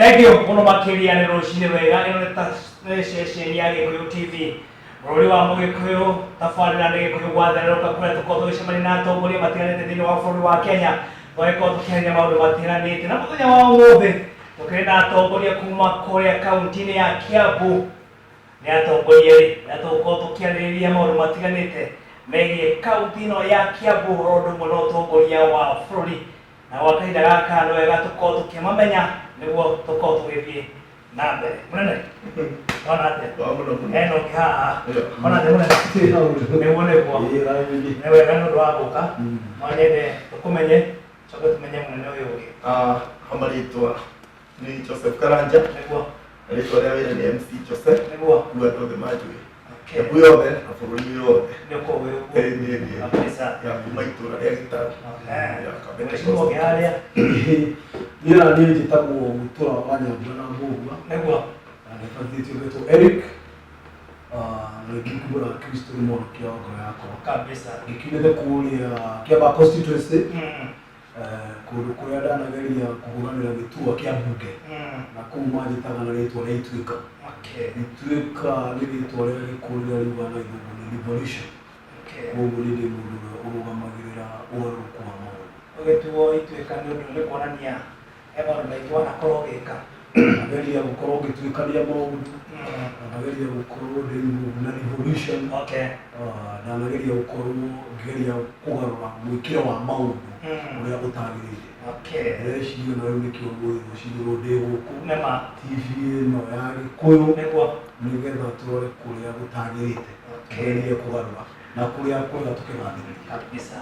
Thank you mũno makĩria. Nĩ rũcinĩ rwega. Ĩno nĩ ta nĩ ceceni ya Gĩkũyũ TV, bũrũri wa Mũgĩkũyũ. Tabarĩra nĩ Gĩkũyũ gwathererũka, kũrĩa tũkoragwo tũgĩcemania na atongoria matiganĩte thĩinĩ wa bũrũri wa Kenya, tũgagĩkorwo tũkĩarĩria maũndũ matiganĩte. Na mũthenya wa ũmũthĩ tũkĩrĩ na atongoria kuma kũrĩa kaunti-inĩ ya Kiambu. Nĩ atongoria rĩ, na tũgũkorwo tũkĩarĩrĩria maũndũ matiganĩte megiĩ kaunti ĩno ya Kiambu, ũhoro ũndũ ũmwe na ũtongoria wa bũrũri. Na gwa kahinda gaka nĩ wega tũkorwo tũkĩmamenya nĩguo tũkorwo tũgĩthiĩ na mbere. Mũnene, ona atĩa? Wa mũno mũno. Hena ũngĩ haha. Ona atĩa, mũnene? Nĩguo, nĩguo. Nĩ wega nĩ ũndũ wa gũka. No nyende tũkũmenye, coke tũmenye mũnene ũyũ ũngĩ. Ah, marĩtwa nĩ Joseph Karanja. Na rĩtwa rĩa wĩra nĩ MC Joseph. Rĩu andũ othe manjũĩ. Kiambu yothe na bũrũri yothe. Nĩ ũkorwo wĩ ũguo. Ĩĩ, nĩ niĩ. Kabisa. Ya kuma itũra rĩa Gĩtarũ. Ya Kabete. Mheshimiwa ũngĩ harĩa. Niĩ na niĩ njĩtagwo Mũtũra wa Nyambura na Mbũgua. Na nĩbatithĩtio ngetwo Eric. Ah, na ngĩkumbũra Kristo nĩ mũhonokia wa ngoro yakwa. Ngĩkiumĩte kũrĩa Kĩamba constituency, kũndũ kũrĩa ndanageria kũhũranĩra gĩturwa kĩa mbunge, na kũu manjĩtaga na rĩtwa rĩa Ituĩka. Ituĩka nĩ rĩtwa rĩa Gĩkũyũ rĩrĩa riugaga na Gĩthũngũ nĩ revolution. Koguo niĩ ndĩ mũndũ ũrĩa ũrũgamagĩrĩra ũgarũrũku wa maũndũ. Ũgĩtuo Ituĩka nĩ ũndũ nĩ kuonania he maũndũ maingĩ wanakorwo ũgĩka. Ndageria gũkorwo ngĩtuĩkania maũndũ, na ndageria gũkorwo ndĩ involved na revolution. Ah, ndanageria gũkorwo ngĩgeria kũgarũra mwĩkĩre wa maũndũ ũrĩa ũtagĩrĩire. Ndĩreciria na rĩu nĩkĩo ũmũthĩ rũcinĩ rũrũ ndĩ gũkũ Nĩma. TV ĩno ya Gĩkũyũ, nĩgetha tũrore kũrĩa gũtagĩrĩte, tũgerie kũgarũra, na kũrĩa kwega tũkĩgathĩrĩria. Kabisa.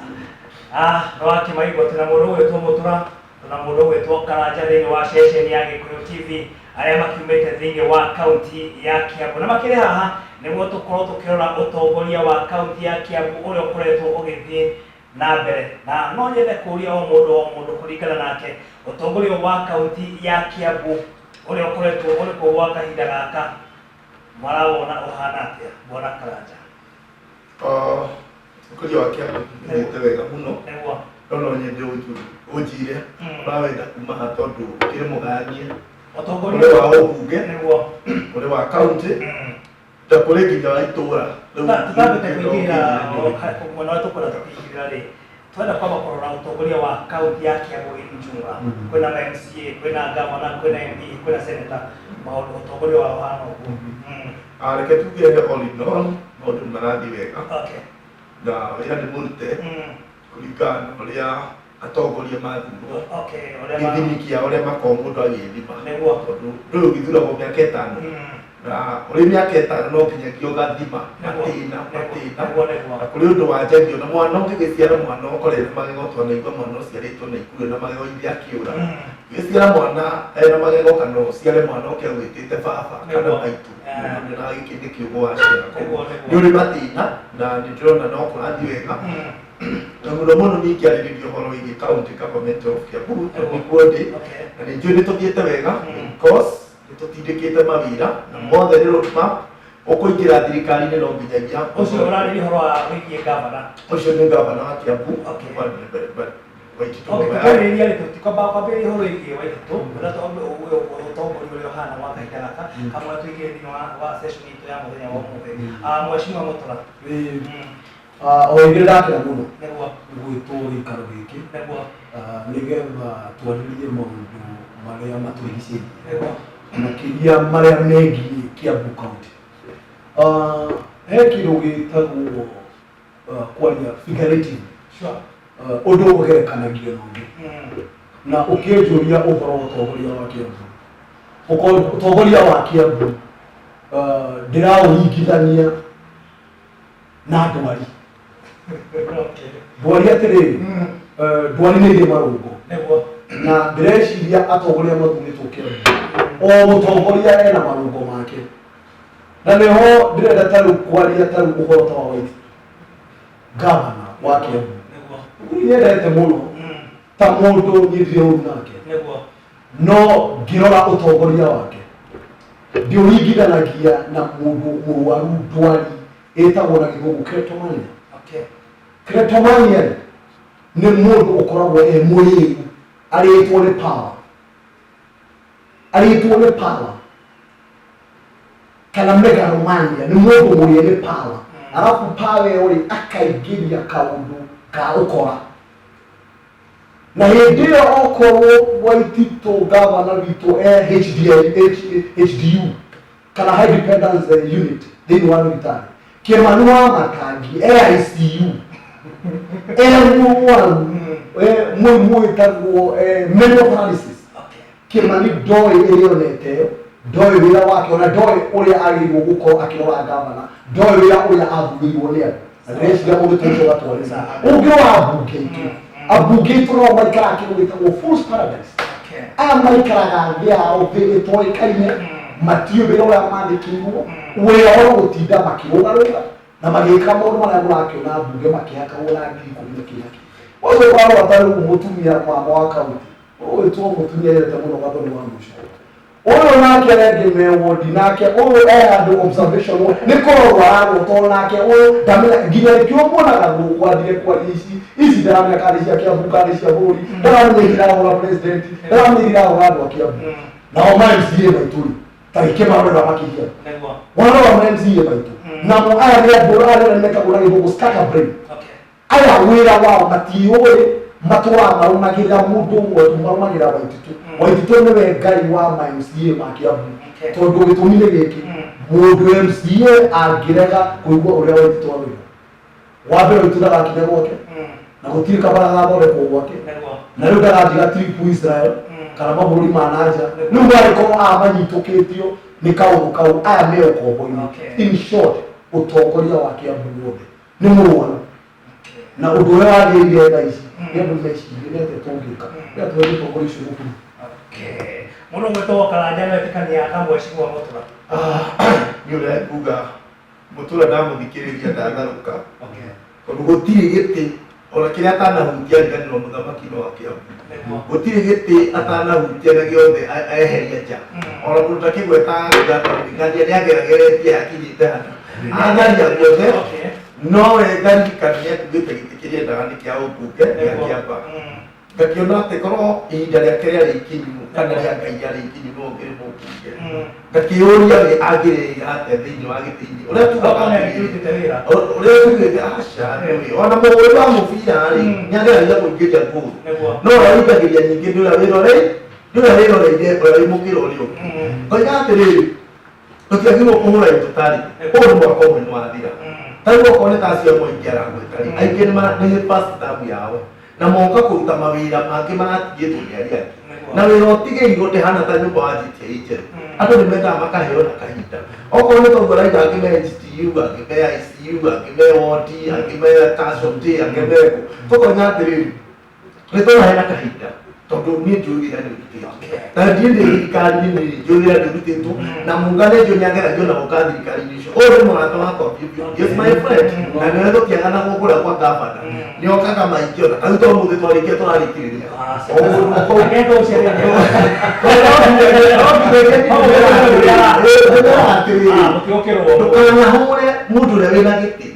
Ah, no akĩmaigua twĩna mũndũ ũgwĩtwo Mũtura na mũndũ ũgwĩtwo Karanja thĩinĩ wa ceceni ya Gĩkũyũ TV, arĩa makiumĩte thĩinĩ wa kaunti ya Kiambu, na makĩrĩ haha nĩguo tũkorwo tũkĩrora ũtongoria wa kaunti ya Kiambu ũrĩa ũkoretwo ũgĩthiĩ na mbere. Na no nyende kũria o mũndũ o mũndũ kũringana nake, ũtongoria wa kaunti ya Kiambu ũrĩa ũkoretwo ũrĩ kuo gwa kahinda gaka marawona ũhana atĩa, bwana Karanja? Ah, ũkũria wa Kiambu nĩthiĩte wega mũno. No no nyende ũnjire ũrawenda kuma ha, tondũ ũkĩrĩ mũgayanie. Ũtongoria Ũrĩ wa ũmbunge, ũrĩ wa kaunti, ta kũrĩ nginya wa itũra. Rĩu Tutambĩte kũingĩra mwena ũrĩa tũkwenda tũkĩingĩra rĩ, twenda kwamba kũrora ũtongoria wa kaunti ya Kiambu in jumla. Kwĩna ma MCA, kwĩna gavana, kwĩna MP, kwĩna senator, maũndũ ũtongoria wao hana ũguo. Ah, reke tuge all in all maũndũ nĩ marathiĩ wega na wĩra nĩ mũrute kũringana na ũrĩa atongoria mathurwo, Okay, ũrĩa gĩthimi kĩa ũrĩa makoragwo mũndũ agĩthima, tondũ ndũyũ ũgĩthuragwo mĩaka 5, na ũrĩ mĩaka 5 no nginyagia ũgathima matĩna matĩna. Nĩguo. Na kũrĩ ũndũ wanjagio na mwana ũngĩgĩciara mwana ũkorete magego, twanaigua mwana ũciarĩtwo na ikuũ na magego ithe akĩũra. Ũgĩciara mwana ena magego kana ũciare mwana ũke ũgĩtĩte baba kana maitũ, mũndũ na gĩkĩ nĩ kĩũgũ waciara. Nĩguo. Nĩ ũrĩ mathĩna na nĩ ndĩrona no kũrathiĩ wega, na mũno mũno ningĩarĩrĩria ũhoro wĩgiĩ county government of Kiambu, tondũ nĩkuo ndĩ, na nĩ njũĩ nĩ tũthiĩte wega because nĩ tũtindĩkĩte mawĩra na mothe nĩ roadmap. Ũkũingĩra thirikari-inĩ no nginyagia Ũcio ũrarĩria ũhoro wa wĩgiĩ gavana? Ũcio nĩ gavana wa Kiambu. Waititu. Okay, tukĩarĩrĩria rĩ, tũtikwamba kwambĩrĩria ũhoro wĩgiĩ Waititu, ũrĩa ũtongoria ũrĩa ũhana gwa kahinda gaka, kamwe tũingĩre thĩinĩ wa session itũ ya mũthenya wa ũmũthĩ. Ah, Mheshimiwa Mũtura. Ah, o rĩngĩ ndakena mũno nĩ gwĩtwo gĩikaro gĩkĩ, ah, nĩgetha twarĩrie maũndũ marĩa matũrigicĩirie, makĩria marĩa megiĩ Kiambu County. Ah, he kĩndũ gĩtagwo, ah, kwaria figurative. Ah, ũndũ ũgerekanagio na ũngĩ, na ũkĩnjũria ũhoro wa ũtongoria wa Kiambu, ũtongoria wa Kiambu, ah, ndĩraũringithania na ndwari. Ndwari atĩrĩrĩ, ndwari nĩ irĩ marũngo, na ndĩreciria atongoria mathurĩtwo Kiambu, o mũtongoria ena marũngo make, na nĩho ndĩrenda ta rĩu kwaria ta rĩu ũhoro ta wa Waititu, gavana wa Kiambu. Nyendete mũno ta mũndũ, niĩ ndirĩ ũru nake, no ngĩrora ũtongoria wake ndiũringithanagia na mũndũ mũrwaru ndwari ĩtagwo na Gĩthũngũ kleptomania. Kleptomania rĩ, nĩ mũndũ ũkoragwo e mũrĩu, arĩtwo nĩ power. Arĩtwo nĩ power kana megalomania, nĩ mũndũ mũrĩe nĩ power, arabu power ĩyo rĩ, akaingĩria kaũndũ ka ũkora. Na hĩndĩ ĩyo okorwo Waititũ gavana witũ e HDL, HDU kana high dependence unit thĩinĩ wa thibitarĩ, Kĩmani wa Matangi e ICU, e mũrwaru mũrimũ wĩtagwo mental paralysis. Kĩmani ndoĩ ĩrĩa onete ĩyo, ndoĩ wĩra wake, ona ndoĩ ũrĩa agĩrĩirwo gũkorwo akĩrora gavana, ndoĩ wĩra ũrĩa athurĩirwo nĩ andũ. Na ndĩreciria mũndũ ta ũcio gatwarĩra ũngĩ wa ambunge aitũ. Ambunge aitũ nao maikaraga kĩndũ gĩtagwo fools paradise. Aya maikaraga thĩ yao, thĩ ĩtoĩkaine, matiũĩ wĩra ũrĩa mandĩkĩirwo. Wĩra wao gũtinda makĩrũgarũga na magĩka maũndũ marĩa mũrakĩona mbunge makĩhakagwo na 10,000 na kĩ na kĩ. Ũcio ũrarora ta rĩu mũtumia mama wa kaunti ũgwĩtwo mũtumia endete mũno Gathoni wa mũico ũyũ, nake arĩa angĩ me wodi, nake ũyũ e handũ observation nĩ kũrorwo ararwo, tondũ nake ũyũ ndamenya nginya nĩkĩo muonaga gũkũ athire kwaria ici ici, ndaramenya kana nĩ cia Kĩambu kana nĩ cia bũrũri, ndaramenya irahũra president, ndaramenya irahũra andũ a Kĩambu. Nao ma MCA maitũ rĩ, ta gĩkĩmarorera makĩria. Warora ma MCA maitũ namo, aya nĩ andũ arĩa metagwo na gĩthũngũ scatter brain. Aya wĩra wao matiũĩ, matũraga marũmagĩrĩra mũndũ ũmwe tu, marũmagĩrĩra Waititũ. Waititũ nĩwe ngai wa ma MCA ma Kĩambu, tondũ gĩtũmi nĩ gĩkĩ: mũndũ MCA angĩrega kũigua ũrĩa Waititũ arauga, wa mbere Waititũ ndagakinya gwake na gũtirĩ kabara gathondekwo gwake, na rĩu ndaganjiga trip Israel kana mabũrũri ma nanja. Rĩu marĩkorwo aya manyitũkĩtio nĩ kaũndũ kau, aya me ũkombo-inĩ. In short, ũtongoria wa Kĩambu wothe nĩ mũrwaru, na ũndũ ũrĩa wagĩrĩire thaa ici nĩ andũ mecirie nĩ atĩa tũngĩka nĩ atĩa ũtongoria ũcio mũburu. Okay. Mũndũ ũgwĩtwo Karanja no etĩkania na mheshimiwa Mũtura? Niĩ ũrĩa nguga, Mũtura ndamũthikĩrĩria ndatharũka, tondũ gũtirĩ gĩtĩ ona kĩrĩa atanahutia riganĩrwo mũthamaki no wa Kĩambu. Gũtirĩ gĩtĩ atanahutia na gĩothe eheria nja. Ona mũndũ takĩgweta ngania nĩ agerageretie akinyĩte hana atharia guothe. No we ngaririkana nĩ atugĩte gĩtĩ kĩrĩa endaga nĩ kĩa ũmbunge gĩa Kĩamba. Ngakĩona atĩ korwo ihinda rĩake rĩarĩ ikinyu kana rĩa Ngai rĩarĩ ikinyu, no ũngĩrĩ mũmbunge. Ngakĩyũria we angĩrĩire atĩa thĩinĩ wa gĩtĩ-inĩ ũrĩa tugaga Okorwo nĩ atĩrĩrĩ, akĩrutĩte wĩra. Ũrĩa tugĩte aca nĩũĩ ona mũhũri wa mũbira rĩ, nĩageragia kũingĩria ngũru, no ũrĩa ũingagĩria nyingĩ nĩ ũrĩa wĩrorei, nĩ ũrĩa wĩroreire ũrĩa wĩ mũkĩra ũrĩa ũngĩ. Ngoiga atĩrĩrĩ, tũtiagĩrĩirwo kũhũra indo tarĩ ũyũ nĩ mwaka ũmwe nĩ wathira. Ta rĩu okorwo nĩ ta acio amwe aingĩ aragweta rĩ, aingĩ nĩ first term yao, na moka kũruta mawĩra mangĩ maratigĩtwo nĩ arĩa angĩ, na wĩra ũtigĩirwo ndĩhana ta nyũmba wanjĩtie ĩ njerũ. Andũ nĩ mendaga makaheo na kahinda. Okorwo nĩ toguo araida, angĩ me HTU, angĩ me ICU, angĩ me wodi, angĩ me casualty, angĩ me kũ. Tũkoiga atĩrĩrĩ, nĩ tũrahe na kahinda, tondũ niĩ njũĩ wĩra nĩ ũrutĩtwo, na ndiĩ ndĩ thirikari-inĩ, nĩ njũĩ wĩra nĩ ũrutĩtwo, na Mũnga nĩ njũĩ nĩ ageragio na gũka thirikari-inĩ icio. Ũyũ nĩ mũrata wakwa biũ biũ. He is my friend, na nĩwe tũtiagana kũrĩa kwa gavana, nĩ okaga maingĩ, ona tarĩu to mũthĩ twarĩkia tũrarĩkĩrĩria O mũndũ kũu. Reke tũcererie. Atĩrĩrĩ, Mũtigũkĩrwo. Ndũkanahũre mũndũ ũrĩa wĩna gĩtĩ,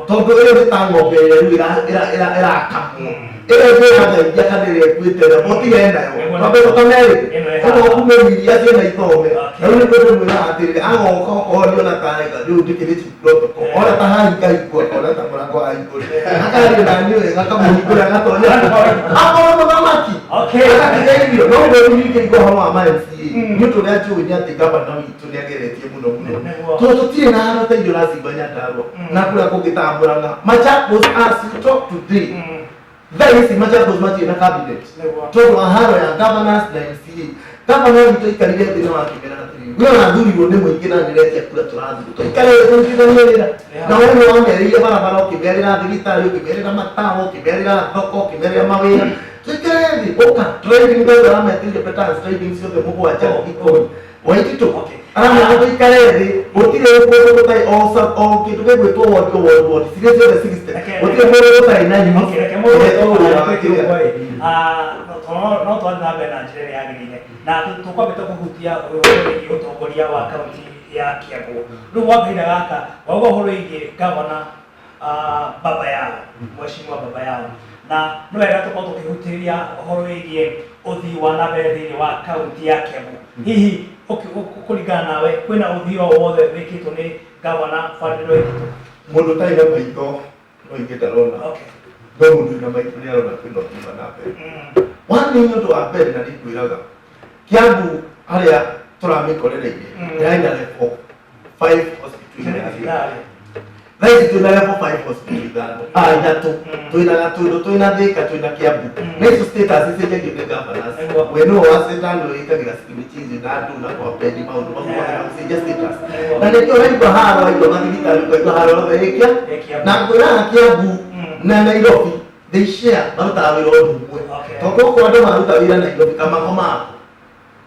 tondũ ĩyo nĩ ta ng'ombe ĩrĩa rĩu ĩrakamwo, ĩrĩa ĩrathaithia kana ĩrĩa ĩkuĩte ĩrĩa mũtige nayo. Twambe tũkamerĩ Ĩno ĩ ĩno haha. kumĩriria ciĩna ithome. Na rĩu nĩguo ndĩmwĩraga atĩrĩrĩ, agoka okorwo nĩona tarega rĩu ndĩkĩrĩ chief protocol, ona ta hahingahingwo, akona ta mũrango wahingũre, akaria na niĩ wega, akamũhingũra, agatonya akorwo mũthamaki agakĩgeithio. No ũguo rĩu ningĩ ũhoro wa ma MCA, nĩ ũndũ ũrĩa njũĩ nĩ atĩ gavana witũ nĩ ageretie mũno mũno, tondũ tũtirĩ na handũ ta irio ũracigua Nyandarua na kũrĩa kũngĩ ta Murang'a. Machakos, as you talk today, thaa ici Machakos matirĩ na cabinet, tondũ wa haro ya governors na MCA. Gavana witũ aikarire thĩ na wakĩmera atĩrĩrĩ, we ũrathurirwo nĩ mũingĩ na nĩretia kura tũrathurwo, tũikare thĩ tũrutithanie wĩra na we nĩ wamerĩire barabara, ũkĩmerĩra thibitarĩ, ũkĩmerĩra matawa, ũkĩmerĩra thoko, ũkĩmerĩra mawĩra. Tũikare thĩ ũka trading ndothe ũrametĩire petals trading ciothe mũgwanja 10 Waititũ aramwĩra tũikare thĩ, gũtirĩ kũndũ gũtarĩ o kĩndũ gĩgwĩtwo ward, o ward, ward cirĩa ciothe 60, gũtirĩ mũndũ gũtarĩ na youth. Okay, reke mũndũ Ũretwo wĩra wa wĩtwo kĩrĩa. ĩ, no twathiĩ na mbere na njĩra ĩrĩa yagĩrĩire, na tũkwambĩte kũhutia ũhoro wĩgiĩ ũtongoria wa kaunti ya Kiambu. Rĩu gwa kahinda gaka wauga ũhoro wĩgiĩ gavana, baba yao, mheshimiwa baba yao. Na nĩ wega tũkorwo tũkĩhutĩria ũhoro wĩgiĩ ũthii wa na mbere thĩinĩ wa kaunti ya Kiambu. Hihi kũringana nawe kwĩna ũthii o wothe wĩkĩtwo nĩ gavana Ferdinand Waititu? Mũndũ ũtarĩ na maitho no ingĩ ndarona. No mũndũ wĩna maitho nĩ arona kwĩna ũthii wa na mbere. One nĩ ũndũ wa mbere na nĩngwĩraga Kiambu harĩa tũramĩkorereirie ĩrarĩ na level 5 hospital Nĩ thibitarĩ. Thaa ici twĩna level 5 hospital ithano, ah, ithatũ. Twĩna Gatũndũ, twĩna Thĩka, twĩna Kiambu. Na icio status icenjagio nĩ governors. We nĩwe wa cetano wĩkagĩra signature na andũ na kwa pendi maũndũ mau mothe na gũcenjia status. Na nĩkĩo ũraigua haro, waigua mathibitarĩ, ũkaigua haro yothe ĩ Kiambu. Na ngwĩraga Kiambu na Nairobi they share, marutaga wĩra ũndũ ũmwe. Tondũ gũkũ andũ maruta wĩra Nairobi kamakomaga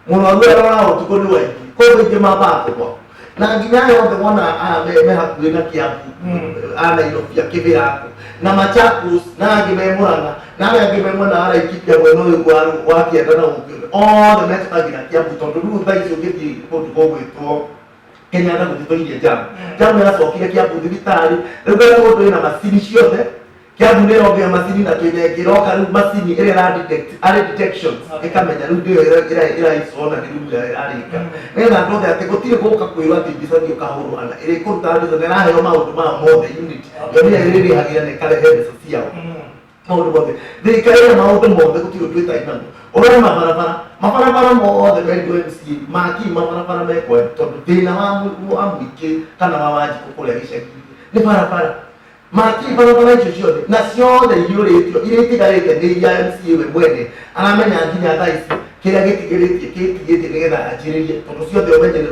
mũrwaru arora ũtukũ nĩ waingĩ, koguo aingĩ mambaga kũgwa na nginya aya othe wona aya me hakuhĩ na Kiambu, a Nairobi, a Kĩbĩra kũ na Machakos, na angĩ me Murang'a, na arĩa angĩ me mwena wa Laikipia, mwena ũyũ wa kĩanda na gũkũ, othe metũkagĩra Kiambu, tondũ rĩu thaa ici ũngĩthiĩ kũndũ gũgwĩtwo Kenyatta gũtitũirie jamu, jamu yacokire Kiambu thibitarĩ. Rĩu Gatũndũ ĩna macini ciothe, Kiambu nĩ ĩrongea macini, na twĩna ĩngĩ ĩroka rĩu, macini ĩrĩa ĩra detect early detections, ĩkamenya rĩu ndĩyo ĩraicwo na nĩ rumu ĩrĩa ĩrarĩka, nĩgetha andũ othe atĩ gũtirĩ gũka kwĩrwo atĩ mbica thiĩ ũkahũrwo ana ĩrĩkũruta mbica na ĩraheo maũndũ maya mothe. Unit yo nĩyo ĩrĩrĩhagĩra na ĩkarehe mbeca ciao. Maũndũ mothe thirikari ĩna maũndũ mothe, gũtirĩ ũndũ ĩtarĩ naguo. Ũrore mabarabara mothe merirwo MCA maki mabarabara mekwa, tondũ thĩna wa mũingĩ kana wa Wanjikũ kũrĩa gĩcagi nĩ barabara. Maki barabara icio ciothe na ciothe ihiũrĩtio, iria itigarĩte nĩ iria MCA we mwene aramenya nginya thaa ici kĩrĩa gĩtigĩrĩtie kĩtigĩtie nĩgetha anjĩrĩrie, tondũ ciothe ũmenye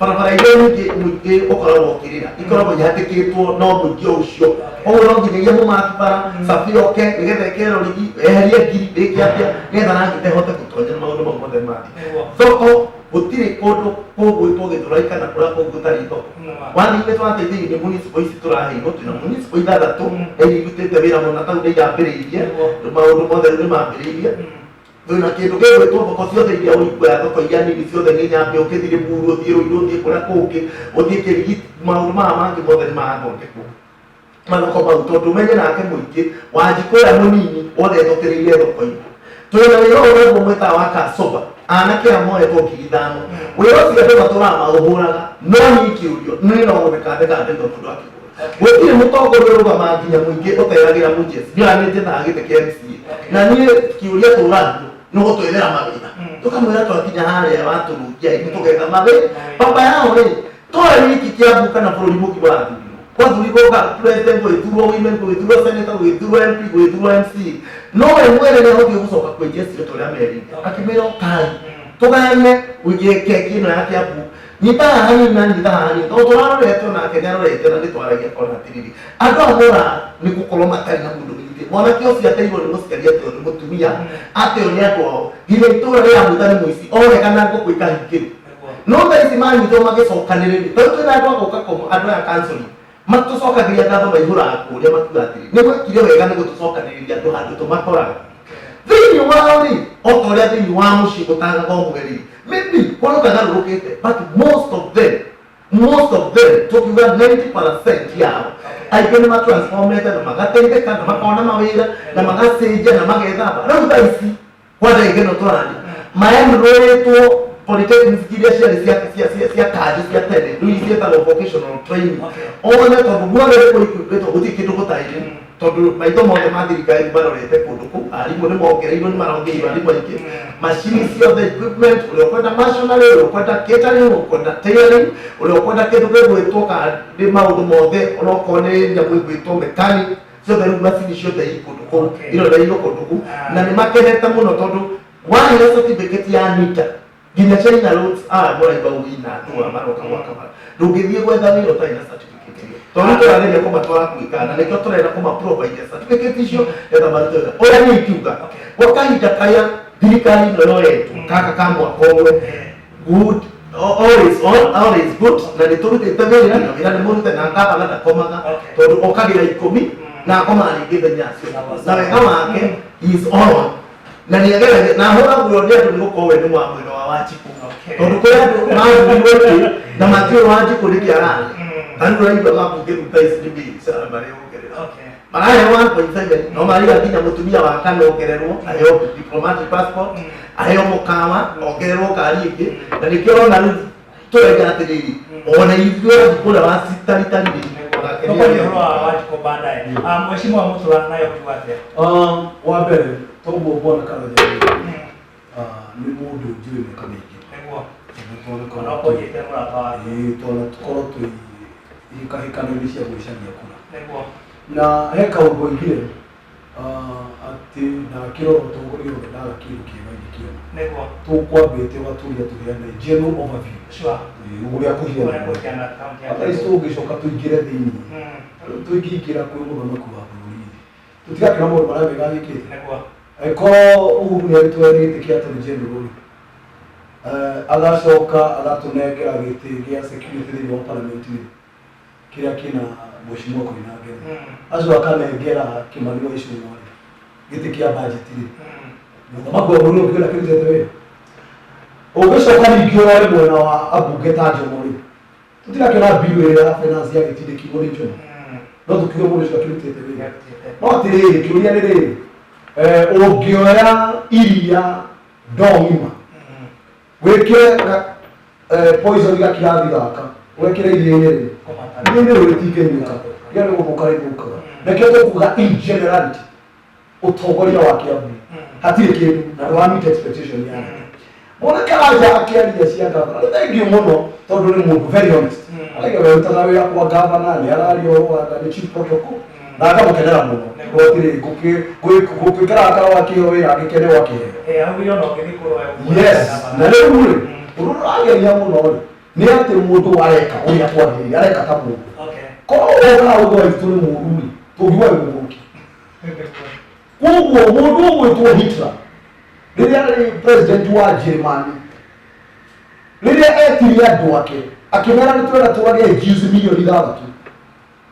barabara iria nyingĩ mũingĩ ũkoragwo ũkĩrĩra ikoragwo ihatĩkĩtwo no mũingĩ o ũcio. Koguo no nginyagia mũmaki bara cabi oke nĩgetha ĩkĩre rũrigi, eherie ngiri rĩke atĩa nĩgetha rangĩ ĩhote gũtonya maũndũ mau mothe mathiĩ. Thoko gũtirĩ kũndũ kũgwĩtwo Gĩthũrai kana kũrĩa kũngĩ gũtarĩ thoko. Wathiĩ nĩ twateithĩirio nĩ municipal ici tũraheirwo, twĩna municipal ithathatũ na iria irutĩte wĩra mũno, tau nĩ irambĩrĩirie maũndũ mothe, rĩu nĩ mambĩrĩirie. Twĩna kĩndũ gĩgwĩtwo thoko ciothe iria ũiguaga, thoko iria nini ciothe nĩ nyambe ũkĩthiĩ Limuru, ũthiĩ Ruiru, ũthiĩ kũrĩa kũngĩ, ũthiĩ Kĩrigiti, maũndũ maya mangĩ mothe nĩ marathondekwo mathoko mau, tondũ ũmenye nake mũingĩ Wanjikũ ũrĩa mũnini wothe etũkĩrĩire thoko-inĩ. Twĩna wĩra ũyũ naguo mwĩtaga wa kacoba, anake aya moetwo 5,000. Wĩra ũcio andũ matũraga maũhũraga, no niĩ kĩũrio niĩ no gũtheka thekaga ndaigua mũndũ akĩhũra. Gũtirĩ mũtongoria ũrũgamaga nginya mũingĩ ũteragĩra mũjesi. Niĩ ona nĩ njethaga gĩtĩ kĩa MCA, na niĩ kĩũria tũragio nĩ gũtwethera mawĩra, tũkamwĩra twakinya harĩa watũrũngia nĩ tũgetha mawĩra. Baba yao rĩ, toe wiki Kiambu kana bũrũri mũgima wathurirwo, gwathurirwo ga president, gwĩthurwo women, gwĩthurwo senator, gwĩthurwo MP, gwĩthurwo MC, no we mwene nĩ ahotire gũcoka kwĩ Jesse ta ũrĩa merĩte, akĩmwĩra ũkai tũgayane keki ĩno ya Kiambu, nyita haha hanini na nyita haha hanini, tondũ tũrarorete onake nĩ arorete na nĩ twaragia kona atĩrĩrĩ, andũ aya mora nĩ gũkorwo matarĩ na mũndũ mũnyitĩrĩri. Mwanake ũcio ateirwo nĩ mũciari, ateo nĩ mũtumia, ateo nĩ andũ ao, nginya itũra rĩramwĩta nĩ mũici oregana ngũkũ ikahingĩrwo. No thaa ici manyitwo magĩcokanĩrĩria, tondũ twĩna andũ a gũka kũmũ, andũ aya counseling matũcokagĩria ngatho, maihũraga kũrĩa makiuga atĩrĩ, nĩ gwekire wega nĩ gũtũcokanĩrĩria andũ handũ tũmakoraga thĩinĩ wao rĩ, o ta ũrĩa thĩinĩ wa mũciĩ gũtagaga ũmwe rĩ, maybe kũrĩ ũkagarũrũkĩte, but most of them, tũkiuga 90% yao, aingĩ nĩ matransformete na magateithĩka na makona mawĩra na magacenjia na magethamba. Rĩu thaa ici kwa ndagĩka ĩno tũraria maenrolĩtwo polytechnics iria ciarĩ cia kanjũ cia tene, rĩu ciĩtagwo vocational training othe, tondũ guothe nĩ kũikuĩtwo, gũtirĩ kĩndũ gũtarĩ, tondũ maitho mothe ma thirikari marorete kũndũ kũu. Arimũ nĩ mongereirwo, nĩ marongereirwo arimũ aingĩ, macini ciothe, equipment, ũrĩa ũkwenda machinery, ũrĩa ũkwenda catering, ũrĩa ũkwenda tailoring, ũrĩa ũkwenda kĩndũ gĩgwĩtwo ka nĩ maũndũ mothe, onokorwo nĩ nyamũ ĩgwĩtwo mechanic, ciothe rĩu macini ciothe i kũndũ kũu, iroreirwo kũndũ kũu, na nĩ makenete mũno tondũ waheo certificate ya NITA nginya China roads aya mũraigua wina andũ aya maroka gwaka bara, ndũngĩthiĩ gwetha wĩra ũtarĩ na certificate ĩyo, tondũ tũrageria kũmatwara gwĩka na nĩkĩo tũrenda kũma provide certificate icio nĩgetha marute wĩra. Ũrĩa niĩ ingiuga gwa kahinda karĩa thirikari ĩno yoetwo gaka ka mwaka ũmwe, good, all is all, all is good, na nĩ tũrutĩte wĩra na wĩra nĩ mũrute na ngavana ndakomaga, tondũ okagĩra 10 na akomaga rĩngĩ thaa 4 cia ũtukũ. Na wega wake he is all on na nĩ ageragia na ahũragwo nĩ andũ nĩ gũkorwo we nĩ wa mwena wa Wanjikũ, tondũ kũrĩ andũ mathurirwo ĩkĩ na matiũĩ Wanjikũ nĩkĩ ararĩa. Ta rĩu ũraigua mambunge rĩu thaa ici nĩ mĩcara mareyongerera. Marahe 1.7 no mariga nginya mũtumia wa kana ongererwo aheo diplomatic passport, aheo mũkawa, ongererwo ngari ĩngĩ, na nĩkĩo ũrona rĩu tũrenda atĩrĩrĩ, ona ithuĩ kũrĩa wa taritari. Tũkwaria ũhoro wa Wanjikũ baadaye. Ah, Mheshimiwa Mutura, nayo ũkiuga atĩa? Wa mbere, toguo bwana Karanja nĩ mũndũ njũĩ mĩaka mĩingĩ. Tondũ Ona ũkũnjĩte mũrata waku. Ĩĩ, twana tũkorwo twĩ hĩkahĩkano-inĩ cia gwĩcaria kura. Na he kaũndũ oigire atĩ ndakĩrora ũtongoria wothe ndaga kĩndũ kĩega ingĩkĩona. Tũkwambĩte ũgatũria tũheane general overview. Ĩĩ, ũrĩa kũhiana. Ũrĩa kũhiana kaunti ya Hata ici tũngĩcoka tũingĩre thĩinĩ. Rĩu tũingĩingĩra kwĩ mũthamaki wa bũrũri, tũtigakĩona maũndũ marĩa mega agĩkĩte. Angĩkorwo Uhuru nĩ agĩtũheire gĩtĩ kĩa Attorney General rĩ, agacoka agatũnengera gĩtĩ gĩa security thĩinĩ wa parliament rĩ, kĩrĩa kĩna Mheshimiwa Koinange rĩ, acoka akanengera Kimani wa Ichung'wa rĩ gĩtĩ kĩa budget rĩ, mũthamaki wa bũrũri ũngĩona kĩrutĩte wĩra. Ũngĩcoka ningĩ ũrore mwena wa ambunge ta Njomo rĩ, tũtirakĩona bill ĩrĩa ya finance yagĩtindĩkirwo nĩ Njomo, no tũkiuge mũndũ ũcio akĩrutĩte wĩra. No atĩrĩrĩ, kĩũria nĩ rĩrĩ, ũngĩoya iria ndoo ng'ima wĩkĩre poison gakirathi gaka wekĩre iria-inĩ rĩ, iria-inĩ rĩu rĩtingĩnyuĩka, iria nĩ gũthũka rĩthũkaga. Nĩkĩo tũkuga in generality ũtongoria wa Kiambu hatirĩ kĩndũ na ndũra meet expectation ya mwana Karanja akĩaria cia gavana. Nĩ thank you mũno tondũ nĩ mũndũ very honest. Araiga we rutaga wĩra kwa gavana, nĩ araria ũhoro wa nĩ chief protocol na akamũkenera mũno. Gũtirĩ ngũkĩkara kara wakĩheo wĩra agĩkene wakĩheo. Augire ona ũngĩthiĩ kũrora ũguo. Yes, na rĩu rĩ, ũndũ ũrĩa ũrageria mũno rĩ nĩ atĩ mũndũ areka ũrĩa kwagĩrĩire, areka ta mũndũ. Korwo ũkaga ũndũ wa itũ nĩ mũũru rĩ, tũngiuga wĩ mũgũrũki. Koguo mũndũ ũgwĩtwo Hitler rĩrĩa arĩ president wa Germany, rĩrĩa etirie andũ ake akĩmera nĩ twenda tũrage Jews milioni 6,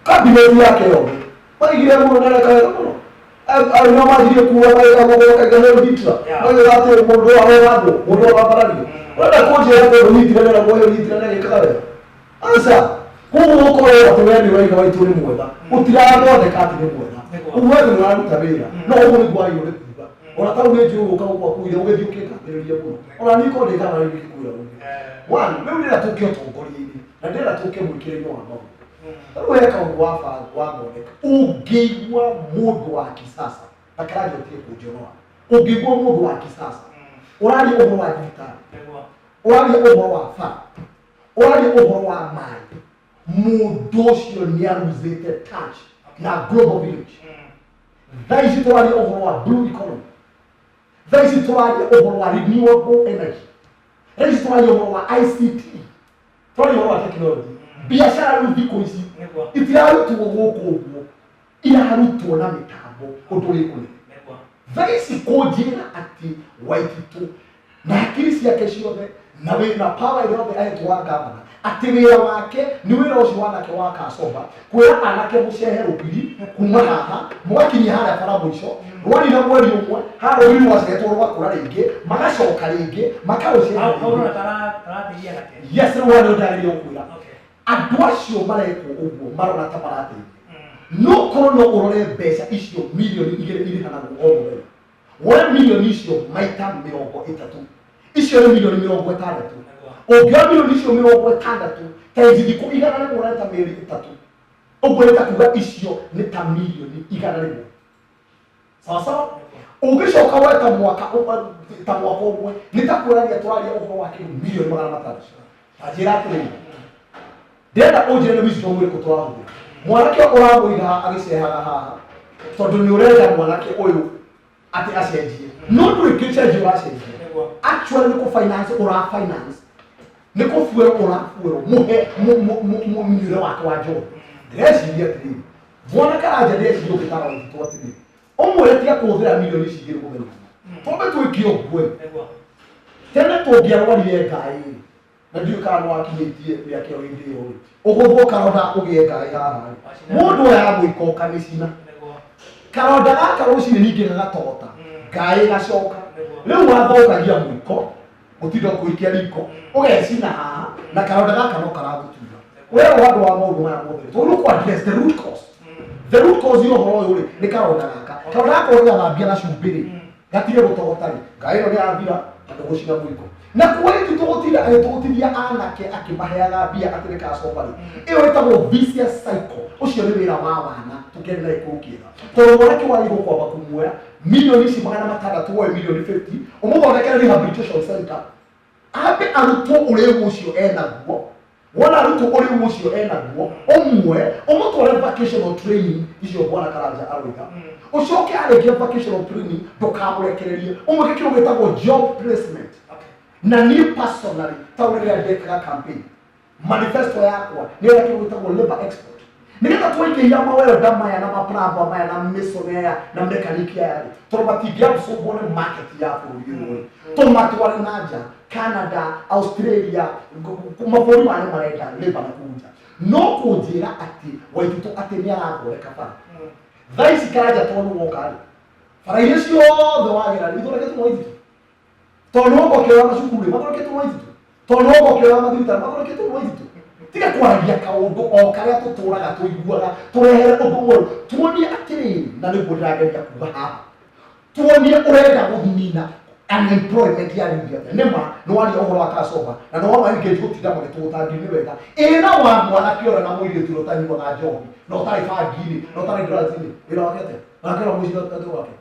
cabinet yake yothe maigire mũno ndareka wega mũno. Arĩa manjirie kuga magĩka mũgũrũ kaigana rĩu Hitler magĩuga atĩ mũndũ aroragwo, mũndũ arambarario. Ũrenda kũnjĩra tondũ Hitler nĩeragwo ũyũ Hitler nĩagĩkaga wega? Aca. Koguo gũkorwo atĩ we nĩ ũraiga waitũ nĩ mwega, gũtirathondeka atĩ nĩ mwega. Ũguo atĩ nĩ ũraruta wĩra, no ũguo nĩguo wagĩrĩirwo nĩ kuga. Ona ta rĩu nĩ njũĩ gũka gũkũ akuire ũgĩthiĩ ũkĩngathĩrĩria mũno. Ona niĩ korwo ndĩ gavana rĩu ingĩkwĩra ũguo. One, rĩu ndĩrenda tũke ũtongoria-inĩ na ndĩrenda tũke mwĩkĩre-inĩ wa maũndũ. Rĩu he kaũndũ wathondeka, ũngĩigua mũndũ wa kisasa na Karanja ũtige kũnjonora, ũngĩigua mũndũ wa kisasa ũraria ũhoro wa thibitarĩ, ũraria ũhoro wa bara, ũraria ũhoro wa maĩ, mũndũ ũcio nĩ aruzĩte touch na global village. Thaa ici tũraria ũhoro wa blue economy, thaa ici tũraria ũhoro wa renewable energy, thaa ici tũraria ũhoro wa ICT, tũraria ũhoro wa technology. Biacara rĩu thikũ ici itirarutwo gũkũ ũguo, irarutwo na mĩtambo ũndũ wĩ kũnene. Thaa ici kũnjĩra atĩ Waititũ na hakiri ciake ciothe na wĩna power ĩrĩa yothe ahetwo wa gavana, atĩ wĩra wake nĩ wĩra ũcio wanake wa Kacoba kwĩra anake mũcehe rũgiri kuma haha mũgakinyia harĩa bara mũico, rwanina mweri ũmwe harĩa rũgiri rwacehetwo rũgakũra rĩngĩ, magacoka rĩngĩ makarũceha Hau rĩngĩ. ũrona tarateithia anake. Yes, rĩu haha nĩho ndagĩrĩire gũkwĩra. Andũ acio marekwo ũguo marona ta marateithia, no korwo no ũrore mbeca icio 2 milioni irĩhanagwo o mũthenya, woe milioni icio maita 30, icio nĩ milioni 60. Ũngĩoya milioni icio 60 times thikũ 100 na ta mĩeri 3 ũguo, nĩ ta kuga icio nĩ ta milioni 100, sawa sawa. Ũngĩcoka woe ta mwaka ta mwaka ũmwe, nĩ ta kuonania tũraria ũhoro wa kĩndũ milioni 600. Ta njĩra atĩrĩrĩ, ndĩrenda ũnjĩre nĩ wisdom ũrĩkũ tũrahũthĩra. Mwanake ũramũiga haha agĩcehaga haha tondũ nĩ ũrenda mwanake ũyũ atĩ acenjie, no ndũrĩ kĩcenjio ũracenjia. Actually nĩ kũ finance ũra finance, nĩ kũbuĩrwo ũrabuĩrwo mũhe mũnyuĩre wake wa njohi. Ndĩreciria atĩrĩrĩ, bwana Karanja, ndĩreciria ũngĩtara Waititũ atĩrĩrĩ, ũmwĩre tiga kũhũthĩra milioni ici igĩrĩ mũthenya ũmwe, twambe twĩke ũguo. Tene tũngĩarwarire ngaĩ, na ndiũĩ kana nĩwakinyĩtie mĩaka ĩyo hĩndĩ ĩyo rĩ, ũgũthwo karonda ũgĩe ngaĩ haha rĩ, mũndũ oyaga mũiko ũkamĩcina karonda gaka, rũcinĩ ningĩ gagatogota, ngaĩ gacoka. Rĩu wathũkagia mũiko gũtinda ũkũikia riko ũgecina haha na karonda gaka no karagũtura. We handũ wa maũndũ maya mothe tondũ kũ address the root cause. The root cause ya ũhoro ũyũ rĩ nĩ karonda gaka. Karonda gaka ũgĩgathambia na cumbĩ rĩ gatige gũtogota rĩ ngaĩ ĩno nĩ yathira na ndũgũcina mũiko. Na kuo Waititũ gũtinda agĩtũgũtithia anake akĩmaheaga mbia atĩ nĩ kacoba rĩ ĩyo ĩtagwo vicious cycle. Ũcio nĩ wĩra wa wana tũkĩaria na Gĩkũyũ kĩega. Tondũ mwanake wagĩrĩirwo kwamba kũmuoya milioni ici 600 woe milioni 50 ũmũthondekere rehabilitation center ambe arutwo ũrĩu ũcio enaguo. Wona arutwo ũrĩu ũcio enaguo ũmwe ũmũtware vocational training icio bwana Karanja aroiga. Ũcoke arĩkia vocational training ndũkamũrekererie ũmwĩke kĩndũ gĩtagwo job placement. Na niĩ personally ta ũrĩa ndekaga campaign manifesto yakwa nĩ ĩrĩa kĩndũ gĩtagwo labor export nĩgetha twaingĩhia mawelda maya na maplamba maya na mason aya na mekaniki aya rĩ tondũ matingĩabsorbwo nĩ market ya bũrũri ũyũ rĩ tũmatware na nja Canada, Australia, mabũrũri maya nĩ marenda labor na kũu nja. No kũnjĩra atĩ Waititũ atĩ nĩ arathondeka bara thaa ici Karanja tondũ woka rĩ bara iria ciothe wagera rĩ ithondeketwo nĩ Waititũ. Tondũ woka ũkĩoya macukuru rĩ mathondeketwo nĩ Waititũ. Tondũ woka ũkĩoya mathibitarĩ mathondeketwo nĩ Waititũ. Tiga kwaragia kaũndũ o karĩa tũtũraga tũiguaga tũrehere ũndũ mwerũ tuonie atĩrĩrĩ na nĩguo ndĩrageria kuga haha tuonie ũrenda gũthimina unemployment ya youth atĩa. Nĩ ma nĩ waria ũhoro wa kacoba na nĩ wama engage gũtinda magĩtũgũta ngiri nĩ wega ĩna wa mwanake ũrĩa na mũirĩtu ũrĩa ũtanyuaga njohi na ũtarĩ bangi-inĩ na ũtarĩ drugs-inĩ wĩra wake atĩa nake ũrĩa mũciĩ atĩ wake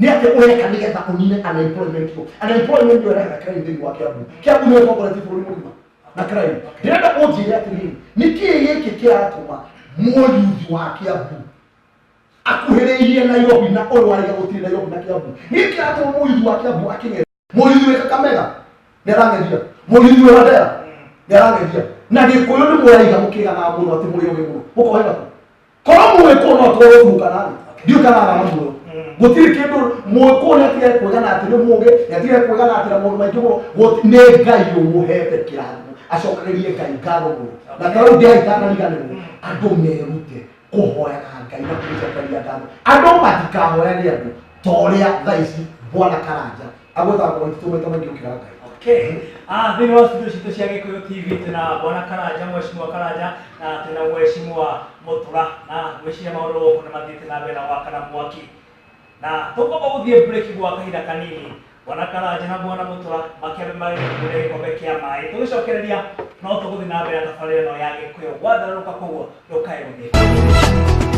nĩ atĩa ũreka nĩgetha ũnine unemployment ĩyo. Unemployment nĩyo ĩrehaga crime thĩinĩ wa Kiambu. Kiambu nĩyo ĩtongoretie bũrũri mũgima na crime. Ndĩrenda ũnjĩre atĩrĩrĩ nĩ kĩĩ gĩkĩ kĩratũma mũyuthi wa Kiambu akuhĩrĩirie Nairobi na ũyũ warĩga gũtirĩ Nairobi na Kiambu. Nĩ kĩĩ kĩratũma mũyuthi wa Kiambu akĩng'ethia? Mũyuthi wĩ Kakamega nĩ arang'ethia, mũyuthi wĩ Mandera nĩ arang'ethia. Na Gĩkũyũ nĩ mũraiga mũkĩganaga mũno atĩ mũrĩ ogĩ mũno. Mũkohĩga kũ? Korwo mũgĩkũyũ no atwarwo Turkana rĩ, ndiũĩ kana arara muoyo. Gũtirĩ kĩndũ mũgĩkũyũ nĩ atige kwĩgana atĩ nĩ mũgĩ, nĩ atige kwĩgana atĩ na maũndũ maingĩ mũno. Nĩ Ngai ũmũhete kĩrathimo, acokererie Ngai ngatho mũno. Na ta rĩu ndĩ itanariganĩrwo, andũ merute kũhoyaga Ngai na kũmũcokeria ngatho. Andũ matikahoyage andũ ta ũrĩa thaa ici bwana Karanja agwĩtaga Waititũ maita maingĩ gũkĩra Ngai. Okay. Thĩinĩ wa studio citũ cia Gĩkũyũ TV twĩna bwana Karanja, mheshimiwa Karanja na twĩna mheshimiwa Mũtura na ngwĩciria maũndũ gũkũ nĩ mathiĩte na mbere na gwakana mwaki. Na tũkwamba gũthiĩ break gwa kahinda kanini. Bwana Karanja na bwana Mũtura makĩambe magĩkũrĩa gĩkombe kĩa maĩ. Tũgĩcokereria no tũgũthiĩ na mbere na tabarĩra ĩno ya Gĩkũyũ gwatharũrũka, koguo ndũkae gũthiĩ.